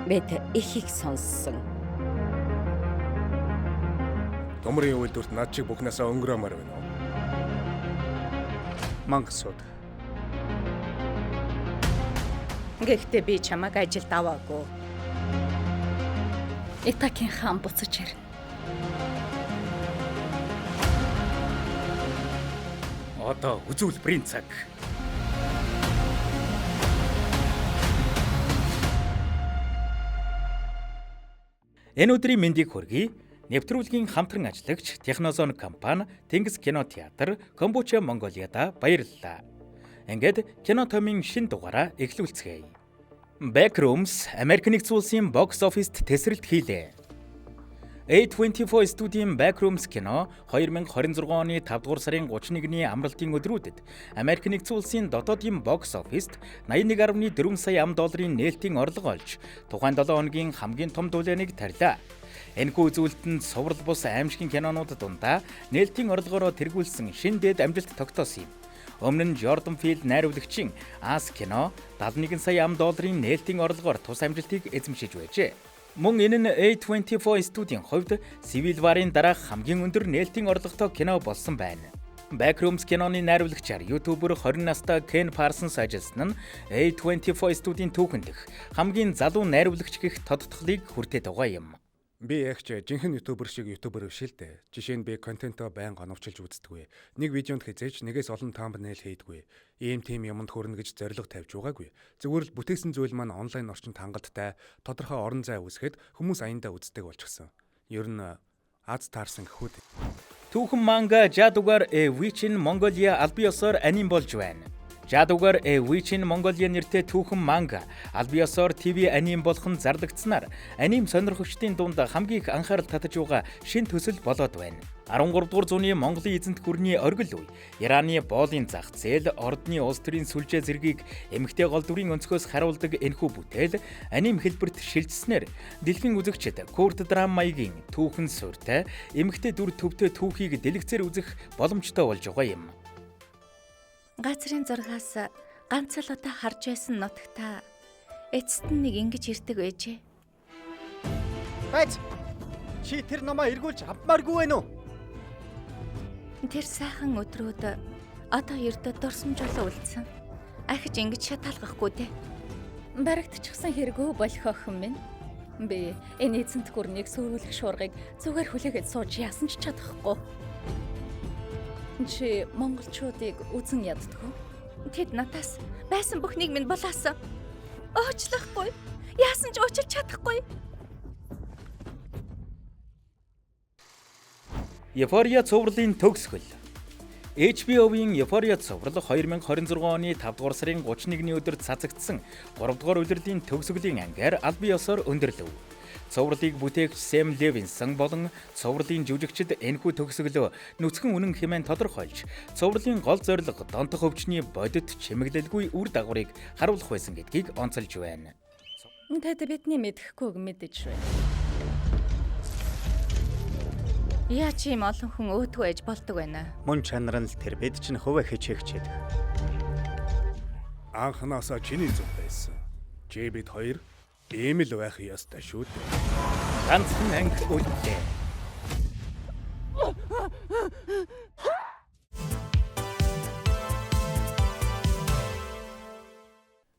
Бид ихийг сонссон. Томрын үйлдвэрт над чиг бүхнээсээ өнгөрөөмөр байна уу? Мангасууд. Гэхдээ би чамайг ажилд аваагүй. Итакийн хаан буцаж ирнэ. Одоо үзүүлбэрийн цаг. Энэ өдрийн мэндийг хүргэе. Нэвтрүүлгийн хамтран ажиллагч Технозон компани, Тэнгис кино театр, Комбуча Монголиада баярлалаа. Ингээд кино томын шин дугаараа эхлүүлцгээе. Backrooms Америк нэгдсэн улсын box office-т тесрэлт хийлээ. A24 студийн Backrooms кино 2026 оны 5 дугаар сарын 31-ний амралтын өдрүүдэд Америк нэгдсэн улсын дотоодын box office-т 81.4 сая ам долларын нээлтийн орлого олж, тухайн 7 хоногийн хамгийн том дулааныг тарилаа. Энэхүү үзүүлэлтэнд цуврал бус аймшгийн кинонууд дундаа нээлтийн орлогоороо тэргүүлсэн шин дээд амжилт тогтоосон юм. Өмнө нь Jordan Peele найруулагчийн Us кино 71 сая ам долларын нээлтийн орлогоор тус амжилтыг эзэмшиж байжээ. Мөн энэ нь A24 студийн хувьд Civil War-ын дараах хамгийн өндөр нээлтийн орлоготой кино болсон байна. Backrooms киноны найруулагчаар YouTuber 20 настай Ken Parsons ажилласан нь A24 студийн түүхэн дэх хамгийн залуу найруулагч гэх тодтголыг хүртээд байгаа юм. Би яг ч жинхэнэ YouTuber шиг YouTuber биш л дээ. Жишээ нь би контентоо байнга оновчилж үздэггүй. Нэг видеонд хэзээ ч нэгээс олон thumbnail хийдэггүй. Ийм тийм юмд хүрнэ гэж зорилго тавьж байгаагүй. Зүгээр л бүтээсэн зүйл маань онлайн орчинд хангалттай, тодорхой орон зай үүсгэхэд хүмүүс аяндаа үздэг болчихсон. Ер нь аз таарсан гэх үү. Түүхэн манга Жадугар A Witch in Mongolia албан ёсоор аним болж байна. Жадугар A Witch in Mongolia нэртэй түүхэн манга албан ёсоор TV аним болох нь зарлагдсанаар аним сонирхогчдын дунд хамгийн их анхаарал татаж байгаа шин төсөл болоод байна. 13 дугаар зууны Монголын эзэнт гүрний оргил үе Ираны боолын зах зээл, Ордны улс төрийн сүлжээ зэргийг эмэгтэй гол дүрийн өнцгөөс харуулдаг энэхүү бүтээл аним хэлбэрт шилжсэнээр дэлхийн үзэгчид курд драм маягийн түүхэн суурьтай эмэгтэй дүр төвтэй түүхийг дэлгэцээр үзэх боломжтой болж байгаа юм. Газрын зургаас ганц л удаа харж байсан нутагта эцэст нь нэг ингэж ирдэг байжээ. Байж. Чи тэр номоо эргүүлж авмааргүй вэ нүү? Тэр сайхан өдрүүд одоо ердөө дурсамж болон үлдсэн. Ахиж ингэж шатаалгахгүй дээ. Баригдчихсан хэрэгөө болох охин минь. Би энэ эзэнт гүрнийг сүрүүлэх шуургыг зүгээр хүлээгээд сууж яасан ч чадахгүй. Чи монголчуудыг үзен яддаг уу? Тэд надаас байсан бүхнийг минь булаасан. Уучлахгүй. Яасан ч уучлах чадахгүй. Euphoria цувралын төгсгөл. HBO-ийн Euphoria цуврал 2026 оны 5 дугаар сарын 31-ний өдөр цацагдсан 3 дугаар улирлын төгсгөлийн ангиар албан ёсоор өндөрлөв. Цувралыг бүтээгч Сэм Левинсон болон цувралын жүжигчид энэхүү төгсгөлөө нүцгэн үнэн хэмээн тодорхойлж, цувралын гол зорилго донтох өвчний бодит чимэглэлгүй үр дагаврыг харуулах байсан гэдгийг онцолж байна. Тэд бидний мэдэхгүйг мэдэж байна. Яаж ийм олон хүн өөдгөө ээж болдог байна? Мөн чанар нь л тэр, бид чинь хувиа хичээгчээд. Анхнаасаа чиний зүг байсан. Чи бид хоёр ийм л байх ёстой шүү дээ. Ганцхан анги үлдлээ.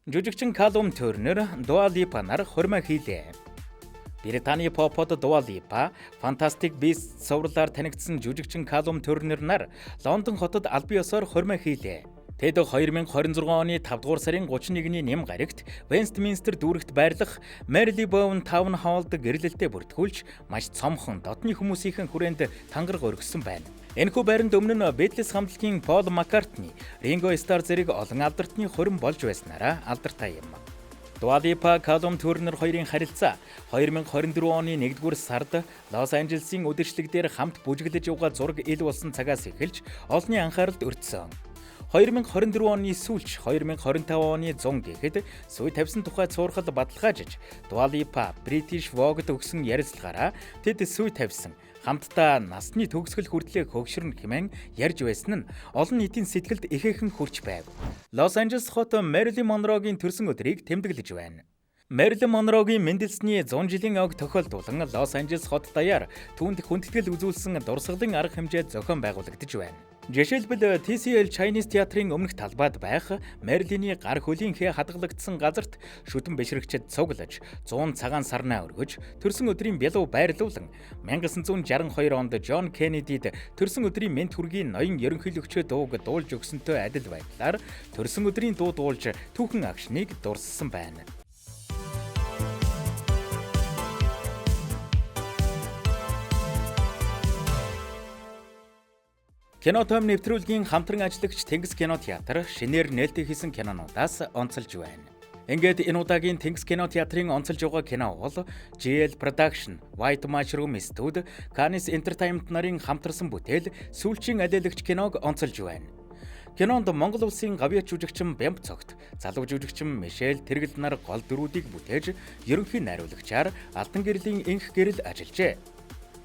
Жүжигчин Калум Төрнер Дуа Липа нар хурмаа хийлээ. Британий попод Дуа Липа, Fantastic Beasts цувралаар танигдсан жүжигчин Калум Төрнер нар Лондон хотод албан ёсоор хурмаа хийлээ. Тэд 2026 оны 5 дугаар сарын 31-ний нэм гарагт Вестминстер дүүрэгт байрлах Marylebone Town Hall-д гэрлэлтэд бүртгүүлж маш цомхон дотны хүмүүсийнхэн хүрээнд тангараг өргөссөн байна. Энэхүү байранд өмнө нь Beatles хамтлагийн Paul McCartney, Ringo Starr зэрэг олон алдартны хурим болж байснараа алдартай юм. Dua Lipa, Callum Turner хоёрын харилцаа 2024 оны 1-р сард Лос Анжелесийн үдшилэг дээр хамт бүжиглэж явгаа зураг ил болсон цагаас эхэлж олонний анхааралд өртсөн. 2024 оны сүүлч 2025 оны 100 гэхэд суй тавьсан тухай цуурхал баталгаажиж Dua Lipa British Vogue-д өгсөн ярилцлагаараа тэд суй тавьсан хамтдаа насны төгсгөл хүртлээ хөгшөрнө хэмээн ярьж байсан нь олон нийтийн сэтгэлд ихээхэн хүрч байв. Лос Анжелес хот Мэрилин Монрогийн төрсөн өдрийг тэмдэглэж байна. Мэрилин Монрогийн мэндэлсний 100 жилийн ог тохиолдуулан Лос Анжелес хот даяар түүнд хүндэтгэл үзүүлсэн дурсгалын арга хэмжээ зохион байгуулагдаж байна. Жишээлбэл TCL Chinese театрын өмнөх талбайд байх Мерлиний гар хөлийн хээ хадгалагдсан газарт шүтэн бишрэгчид цуглаж 100 цагаан сарнаа өргөж төрсөн өдрийн бялуу байрлуулан 1962 онд Джон Кеннедид төрсөн өдрийн мэнд хүргийн ноён ерөнхийлөгчөө дууг дуулж өгсөнтэй адил байдлаар төрсөн өдрийн дуу дуулж түүхэн агшныг дурссан байна. Кино том нэвтрүүлгийн хамтран ажиллагч Тэнгис кино театр шинээр нээлттэй хийсэн кинонуудаас онцолж байна. Ингээд энэ удаагийн Тэнгис кино театрын онцолж байгаа кино бол GL Production, White Mushroom Studio, Canis Entertainment нарын хамтарсан бүтээл Сүүлчийн алиалагч киног онцолж байна. Кинонд Монгол улсын гавьяач жүжигчин Бямб цогт, залуу жүжигчин Мишель Тэргэл нар гол дүрүүдийг бүтээж ерөнхий найруулагчаар Алтан гэрлийн инх гэрэл ажиллажээ.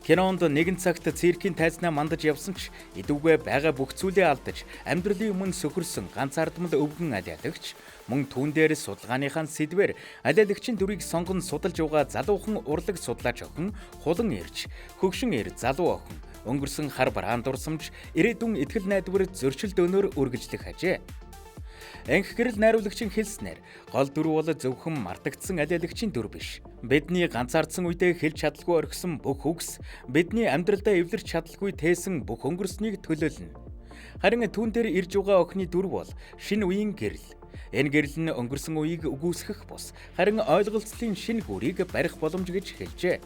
Кинонд нэгэн цагт циркийн тайзнаа мандаж явсан ч идүүгээ байгаа бүх зүйлээ алдаж амьдралын өмнө сөхөрсөн ганцаардмал өвгөн алиалагч мөн түүн дээр судалгааныхаа сэдвээр алиалагчийн дүрийг сонгон судалж байгаа залуухан урлаг судлаач охин хулан ирж хөгшин ир залуу охин өнгөрсөн хар бараан дурсамж ирээдүйн итгэл найдвар зөрчил дөөнөөр үргэлжлэх ажээ. Анх гэрэл найруулагчийн хэлснээр гол дүр бол зөвхөн мартагдсан алиалагчийн дүр биш. Бидний ганцаардсан үедээ хэлж чадалгүй орхисон бүх үгс, бидний амьдралдаа эвлэрч чадалгүй тээсэн бүх өнгөрснийг төлөөлнө. Харин түүн дээр ирж байгаа охины дүр бол шинэ үеийн гэрэл. Энэ гэрэл нь өнгөрсөн үеийг үгүйсгэх бус, харин ойлголцлын шинэ гүрийг барих боломж гэж хэлжээ.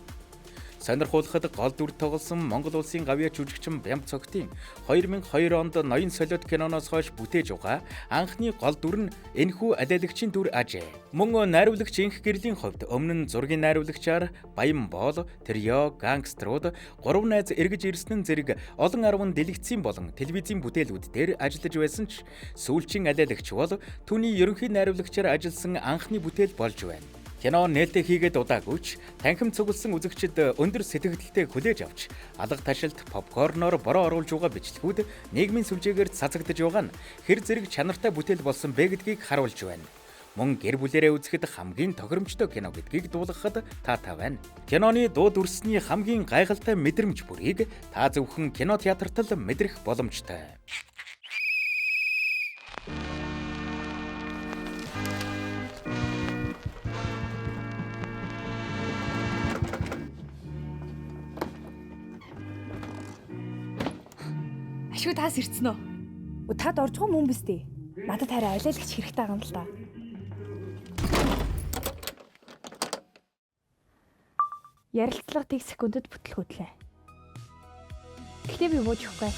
Сонирхуулахад гол дүр тоглосон Монгол улсын гавьяач жүжигчин Бямб цогтын 2002 онд Ноён солиот киноноос хойш бүтээж байгаа анхны гол дүр нь энэхүү алиалагчийн дүр ажээ. Мөн найруулагч Инх гэрлийн хувьд өмнө нь зургийн найруулагчаар Баян Боол, Трио, Гангструуд, Гурван найз эргэж ирсэн нь зэрэг олон арван дэлгэцийн болон телевизийн бүтээлүүд дээр ажиллаж байсан ч сүүлчийн алиалагч бол түүний ерөнхий найруулагчаар ажилласан анхны бүтээл болж байна. Кино нээлттэй хийгээд удаагүй ч танхим цугласан үзэгчид өндөр сэтгэгдэлтэй хүлээж авч алга ташилт попкорноор бороо оруулж байгаа бичлэгүүд нийгмийн сүлжээгээр цацагдж байгаа нь хэр зэрэг чанартай бүтээл болсон бэ гэдгийг харуулж байна. Мөн гэр бүлээрээ үзэхэд хамгийн тохиромжтой кино гэдгийг дуулгахад таатай байна. Киноны дуу дүрсний хамгийн гайхалтай мэдрэмж бүрийг та зөвхөн кино театрт л мэдрэх боломжтой. Ашгүй таас ирсэн үү? Тад орж байгаа мөн биз дээ. Надад харин алиалагч хэрэгтэй байгаа юм л да. Ярилцлага тэг секундэд бүтлгүүтлээ. Гэхдээ би бууж өгөхгүй.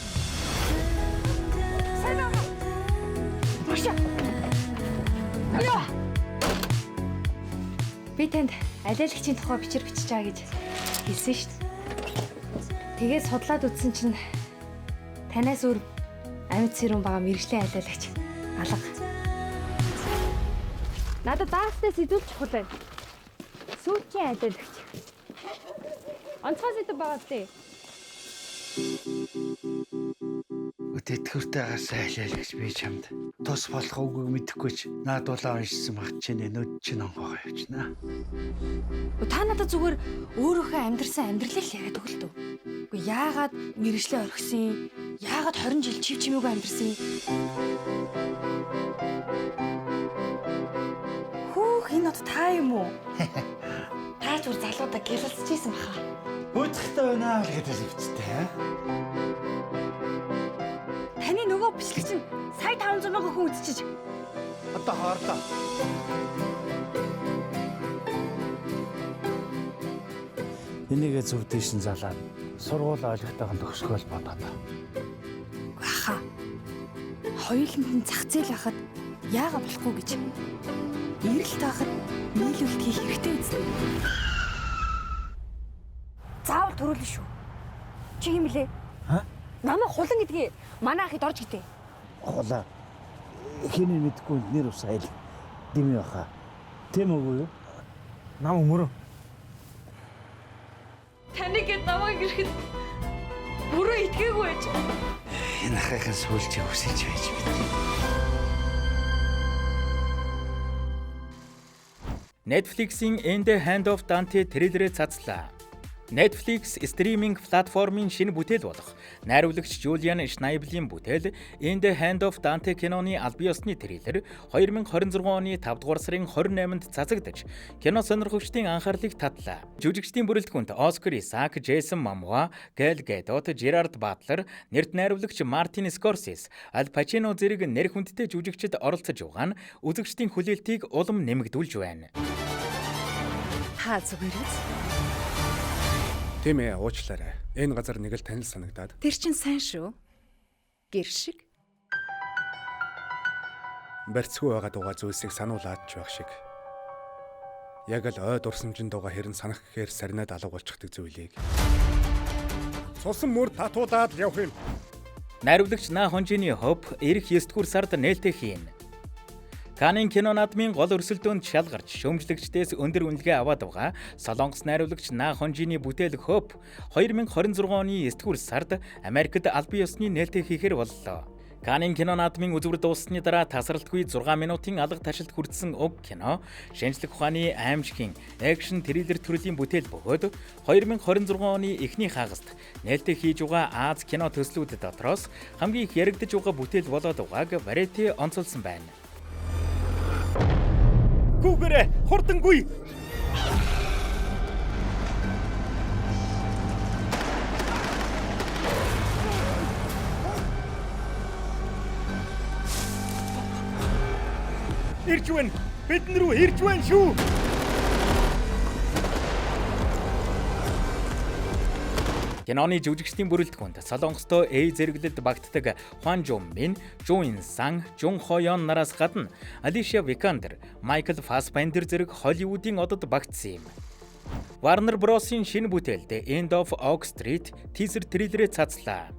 Би танд алиалагчийн тухай бичир бичиж байгаа гэж хэлсэн шүү дээ. Тэгээд судлаад үзсэн чинь танаас өөр амьд сэрүүн байгаа мэргэжлийн алиалагч алга. Надад даацнаас сэдвүүл чухал байна. Сүүлчийн алиалагч. Онцгой сэдэв байгаа зү. Тэтгэвртэй гарсан алиалагч би чамд тус болох үгийг мэдэхгүй ч наадуулаа уншсан багт чинь нүд чинь онгоогоо явчихна. Та надад зүгээр өөрөөхөө амьдрсан амьдралыг л яриад өгөл төө. Үгүй яагаад мэргэжлээ орхисон? Яагаад 20 жил чив чимээгүй амьдрсан? Хүүх энэ од та юм уу? Та ч үр залуудаа гялалзчихсан баха. Бүүцэхтэй байна л гэдэг хэвчтэй. Таны нөгөө бичлэг чинь сая 500 мянган хүн үзчихэж. Одоо хоорлоо. Энийгээ зөв дээш нь залаад сургууль ойлгохтойгоо төгсгөөл бодоод. Аха. Хоёуланд нь зах зээл байхад яага болохгүй гэж. Эрэлт байхад нийлүүлэлт хийх хэрэгтэй үстэй. Заавал төрүүлнэ шүү. Чи юм блэ? Аа? Намайг хулан гэдгийг манай ахыд орж гэдэг. Хулаа. Хэний мэдгүй нэр ус айл. Дими баха. Тийм үгүй юу? Нам өмөрөө. Таны гэд намайг ирэхэд бүрөө итгээгүй байж. Энэ ахыхын сүүлчийн хүсэлж байж бид. Netflix-ийн In the Hand of Dante трейлерээ цацлаа. Netflix стриминг платформын шинэ бүтээл болох найруулагч Жулиан Шнайблийн бүтээл In the Hand of Dante киноны албан ёсны трейлер 2026 оны 5 дугаар сарын 28-нд цацагдаж, кино сонирхогчдын анхаарлыг татлаа. Жүжигчдийн бүрэлдэхүүнд Оскар Исаак, Джейсон Момоа, Гэл Гадот, Жерард Батлер, нэрт найруулагч Мартин Скорсезе, Аль Пачино зэрэг нэр хүндтэй жүжигчид оролцож байгаа нь үзэгчдийн хүлээлтийг улам нэмэгдүүлж байна. Та зүгээр үз. Тийм ээ, уучлаарай. Энэ газар нэг л танил санагдаад. Тэр чинь сайн шүү. Гэр шиг. Барьцгүй байгаа дугаа зүйлсийг сануулаад ч байх шиг. Яг л ой дурсамжинд байгаа хэрэн санах гэхээр сарнаад алга болчихдаг зүйлийг. Цусан мөр татуулаад л явах юм. Найруулагч На Хонжины Хоп ирэх 9 дугаар сард нээлттэй хийнэ. Канын кино наадмын гол өрсөлдөөнд шалгарч шүүмжлэгчдээс өндөр үнэлгээ аваад байгаа Солонгос найруулагч На Хонжины бүтээл Хоп 2026 оны 9 дугаар сард Америкт албан ёсны нээлттэй хийхээр боллоо. Канын кино наадмын үзүүр дууссаны дараа тасралтгүй 6 минутын алга ташилт хүртсэн уг кино шинжлэх ухааны аймшгийн экшн триллер төрлийн бүтээл бөгөөд 2026 оны эхний хагаст нээлттэй хийж байгаа Ази кино төслүүд дотроос хамгийн их яригдаж байгаа бүтээл болоод байгааг Variety онцолсон байна. Гүгэрэ хурдангүй. Ирж байна. Бидэн рүү ирж байна шүү. Киноны жүжигчдийн бүрэлдэхүүнд Солонгостой A зэрэглэлд багтдаг Хван Жун Мин, Жун Ин Сан, Жун Хойон нараас гадна Алишия Викандер, Майкл Фассбендер зэрэг Холливуудын одод багтсан юм. Warner Bros-ийн шинэ бүтээл The End of Oak Street teaser трейлерээ цацлаа.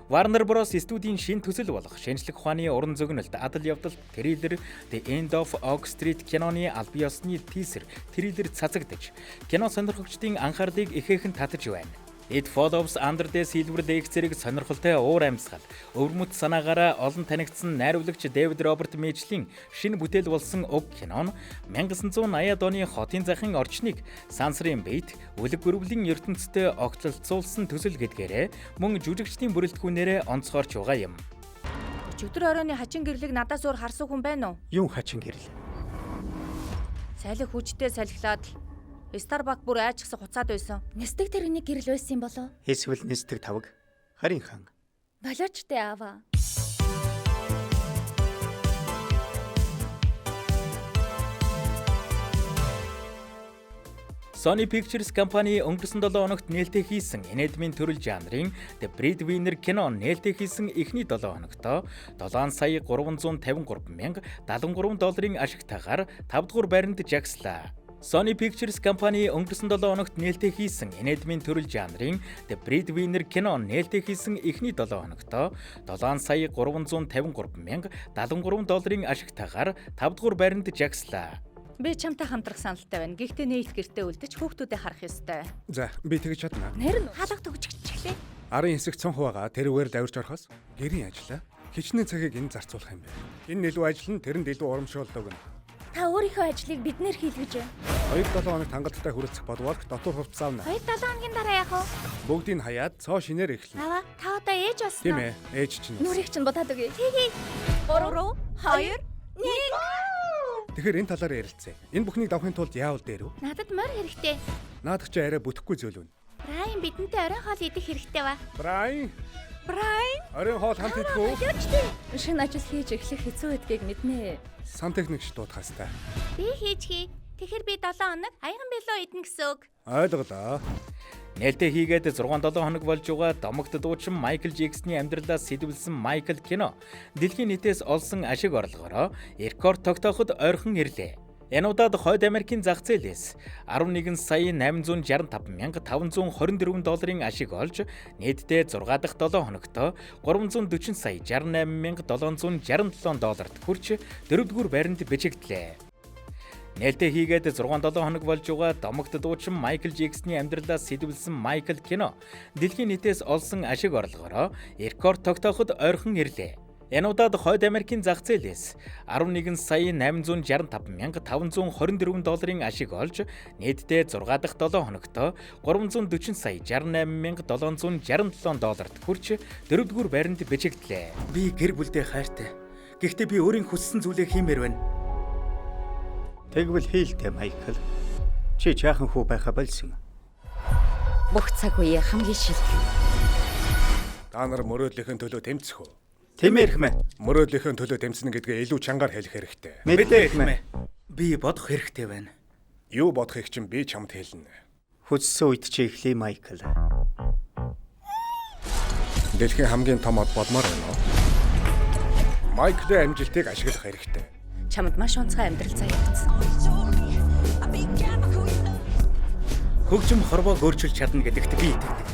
Warner Bros студийн шинэ төсөл болох шинжлэх ухааны уран зөгнөлт адал явдал трейлер The End of Oak Street киноны албан ёсны teaser трейлер цацагдаж, кино сонирхогчдын анхаарлыг ихээхэн татаж байна. It Follows, Under the Silver Lake зэрэг сонирхолтой уур амьсгал, өвөрмөц санаагаараа олон танигдсан найруулагч Дэвид Роберт Мичлийн шинэ бүтээл болсон уг кино нь 1980-ад оны хотын захын орчныг сансрын бит, үлэг гөрвлийн ертөнцтэй огтлолцуулсан төсөл гэдгээрээ мөн жүжигчдийн бүрэлдэхүүнээрээ онцгойрч байгаа юм. Өчигдөр оройн хачин гэрлийг надаас өөр харсан хүн байна уу? Юун хачин гэрэл? Салхи хүчтэй салхилаад л Starbucks бүр айчсан хуцаад байсан. Нисдэг тэрэгний гэрэл байсан юм болов? Эсвэл нисдэг тавг. Харин хан. Болооч дээ аава. Sony Pictures компани өнгөрсөн 7 хоногт нээлттэй хийсэн инэдмийн төрөл жанрын The Breadwinner кино нээлттэй хийсэн эхний 7 хоногт 7 сая 353 мянга 73 долларын ашигтайгаар 5 дугаар байранд жагслаа. Sony Pictures компани өнгөрсөн 7 хоногт нээлттэй хийсэн инэдмийн төрөл жанрын The Breadwinner кино нээлттэй хийсэн эхний 7 хоногт 7 сая 353 мянга 73 долларын ашигтайгаар 5 дугаар байранд жагслаа. Би чамтай хамтрах саналтай байна. Гэхдээ нээлт гэртээ үлдэж хүүхдүүдэд харах ёстой. За, би тэгж чадна. Нэр нь Халга төгжчихлээ. Арын хэсэг цонх байгаа. Тэрүүгээр л авирч орохоос гэрийн ажлаа хичнээн цагийг энэ зарцуулах юм бэ. Энэ илүү ажил нь тэрэнд илүү урамшуулл өгнө. Та өөрийнхөө ажлыг биднээр хийлгэж байна. 2-7 хоногт хангалттай хүрэлцэх бодвол дотор хувцас авна. 2-7 хоногийн дараа яах вэ? Бүгдийг хаяад цоо шинээр эхэлнэ. Аваа, та одоо ээж болсон Тийм ээ, ээж чинь. Нүрийг чинь будаад өгье. 3 2 1. Тэгэхээр энэ талаар ярилцъя. Энэ бүхнийг давахын тулд яавал дээр вэ? Надад морь хэрэгтэй. Наадах чи арай бүтэхгүй зүйл үнэ. Брайан бидэнтэй оройн хоол идэх хэрэгтэй ба. Брайан, Брайан, оройн хоол хамт идэх үү? Шинэ ажил хийж эхлэх хэцүү гэдгийг мэднэ. Сантехникч дуудах хэвээр. би хийж хий. Тэгэхээр би 7 хоног аяхан билүү идэнэ гэсэн үг. Ойлголоо. Нээлттэй хийгээд 6-7 хоног болж байгаа домогт дуучин Майкл Джексны амьдралаас сэтвэлсэн Майкл кино дэлхийн нийтээс олсон ашиг орлогоороо рекорд тогтооход ойрхон ирлээ. Энэ удаад Хойд Америкийн зах зээлээс 11 сая 865 мянга 524 долларын ашиг олж нийтдээ 6 дахь 7 хоногт 340 сая 68 мянга 767 долларт хүрч 4-р байранд бичигдлээ. Нээлттэй хийгээд 6-7 хоног болж байгаа домогт дуучин Майкл Джексны амьдралаас сэтвэлсэн Майкл кино дэлхийн нийтээс олсон ашиг орлогоороо рекорд тогтооход ойрхон ирлээ. Энэ удаад Хойд Америкийн зах зээлээс 11 сая 865 мянга 524 долларын ашиг олж нийтдээ 6 дахь 7 хоногт 340 сая 68 мянга 767 долларт хүрч 4-р байранд бичигдлээ. Би гэр бүлдээ хайртай. Гэхдээ би өөрийн хүссэн зүйлээ хиймээр байна. Тэгвэл хийлтэй, Майкл. Чи жаахан хүү байха болсон. Бүх цаг үеийн хамгийн шилдэг. Та нар мөрөөдлийнхөө төлөө тэмцэх үү? Тэмээ эрхмээ. Мөрөөдлийнхөө төлөө тэмцэнэ гэдгээ илүү чангаар хэлэх хэрэгтэй. Мэдлээ эрхмээ. Би бодох хэрэгтэй байна. Юу бодохыг чинь би чамд хэлнэ. Хүссэн үед чи эхлэе, Майкл. Дэлхийн хамгийн том од болмоор байна уу? Майклийн амжилтыг ашиглах хэрэгтэй. Чамд маш онцгой амьдрал заяагдсан. Хөгжим хорвоог өөрчилж чадна гэдэгт би итгэдэг.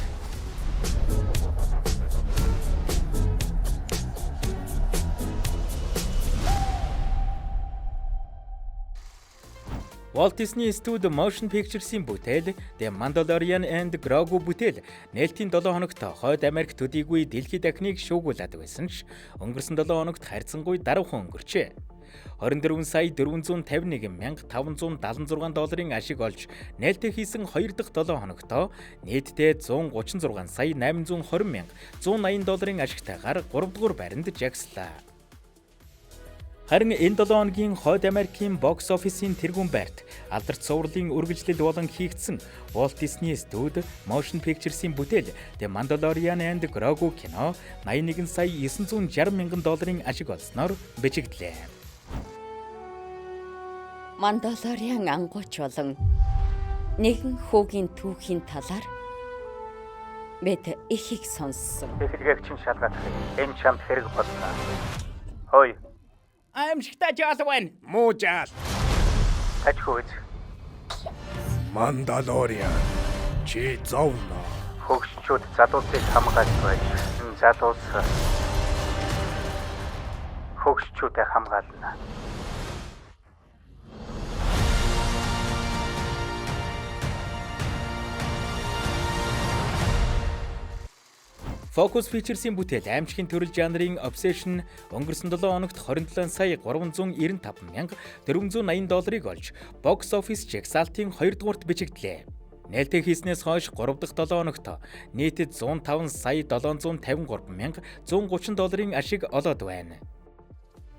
Walt Disney Studio Motion Pictures-ийн бүтээл The Mandalorian and Grogu бүтээл нээлтийн 7 хоногт Хойд Америк төдийгүй дэлхийд дахныг шүүгүүлээд байсан ч өнгөрсөн 7 хоногт харьцангуй даруухан өнгөрчээ. 24 сая 451 мянга 576 долларын ашиг олж нээлтээ хийсэн 2 дахь 7 хоногт нийтдээ 136 сая 820 мянга 180 долларын ашигтайгаар 3 дугаар байранд жагслаа. Харин энэ 7 хоногийн Хойд Америкийн бокс офисын тэргүүн байрт алдарт цувралын үргэлжлэл болон хийгдсэн Walt Disney Studio Motion Pictures-ийн бүтээл The Mandalorian and Grogu кино 81 сая 960 мянган долларын ашиг олсноор бичигдлээ. Мандалориан ангууч болон нэгэн хүүгийн түүхийн талаар бид их их сонссон. Эхлэгийг чинь шалгаадах. Энэ чамд хэрэг болно. Хой. Аимшигтай жаал байна. Муу жаал. Тажхүйз. Мандалориан. Чи зовно. Хөгшчүүд залуусыг хамгаалж байж, залуус хөгшчүүдэд хамгаална. Focus Features-ийн бүтээл аимшигын төрөл жанрын Obsession өнгөрсөн 7 хоногт 27 сая 395 мянга 480 долларыг олж Box Office жагсаалтын 2 дугаарт бичигдлээ. Нээлтээ хийснээс хойш 3 дахь 7 хоногт нийтэд 105 сая 753 мянга 130 долларын ашиг олоод байна.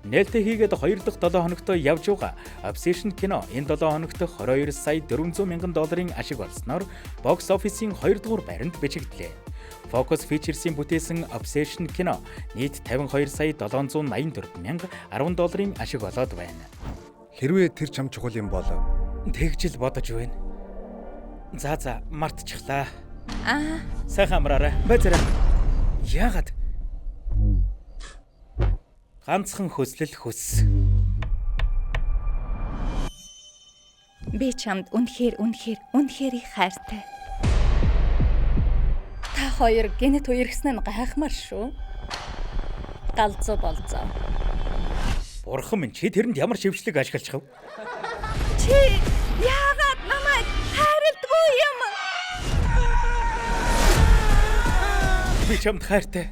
Нээлтээ хийгээд 2 дахь 7 хоногт явж байгаа Obsession кино энэ 7 хоногт 22 сая 400 мянган долларын ашиг олсноор Box Office-ийн 2 дугаар байранд бичигдлээ. Focus Features-ийн бүтээсэн Obsession кино нийт 52 сая 784 мянга 10 долларын ашиг олоод байна. Хэрвээ тэр чам чухал юм бол Тэгж л бодож байна. За мартчихлаа. Аа, Сайхан амраарай. Байцаарай. Яагаад? Ганцхан хөслөл хөс. Би чамд үнэхээр үнэхээр үнэхээр их хайртай. Та хоёр гэнэт үерхсэн нь гайхмаар шүү. Галзуу болзоо. Бурхан минь, чи тэрэнд ямар шившлэг ашиглах вэ? Чи яагаад намайг хайрладгүй юм? Би чамд хайртай.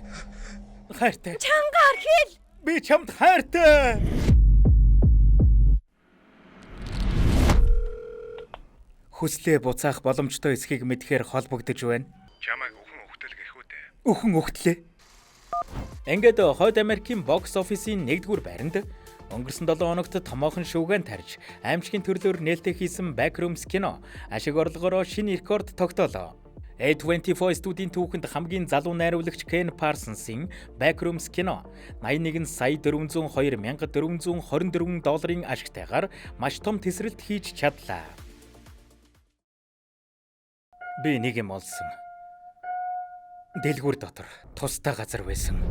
Хайртай. Чангаар хэл. Би чамд хайртай. Хүслээ буцаах боломжтой эсхийг мэдхээр холбогдож байна. Чамайг өхөн өгтөл гэх үү дээ. Өхөн өгтлээ. Ингээд Хойд Америкийн бокс офисын 1-р байранд өнгөрсөн 7 хоногт томоохон шүүгэн тарж аимшигын төрлөөр нээлттэй хийсэн Backrooms кино ашиг орлогоороо шинэ рекорд тогтоолоо. A24 студийн түүхэнд хамгийн залуу найруулагч Ken Parsons-ийн Backrooms кино 81 сая 402 мянга 424 долларын ашигтайгаар маш том тесрэлт хийж чадлаа. Би нэг юм олсон. Дэлгүүр дотор тустай газар байсан.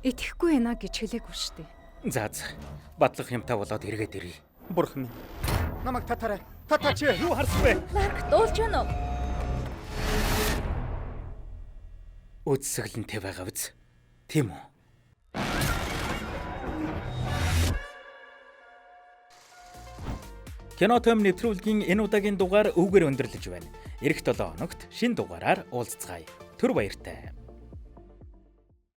Итгэхгүй байна гэж хэлээгүй шүү дээ. За. Батлах юмтай болоод эргээд ирье. Бурхан минь. Намайг татаарай. Татаач. Юу харсан бэ? Ларк дуулж байна уу? Үдсгэлэнтэй байгаа биз? Тийм үү? Кино том нэвтрүүлгийн энэ удаагийн дугаар үүгээр өндөрлөж байна. Ирэх 7 хоногт шинэ дугаараар уулзцгаая. Түр баяртай.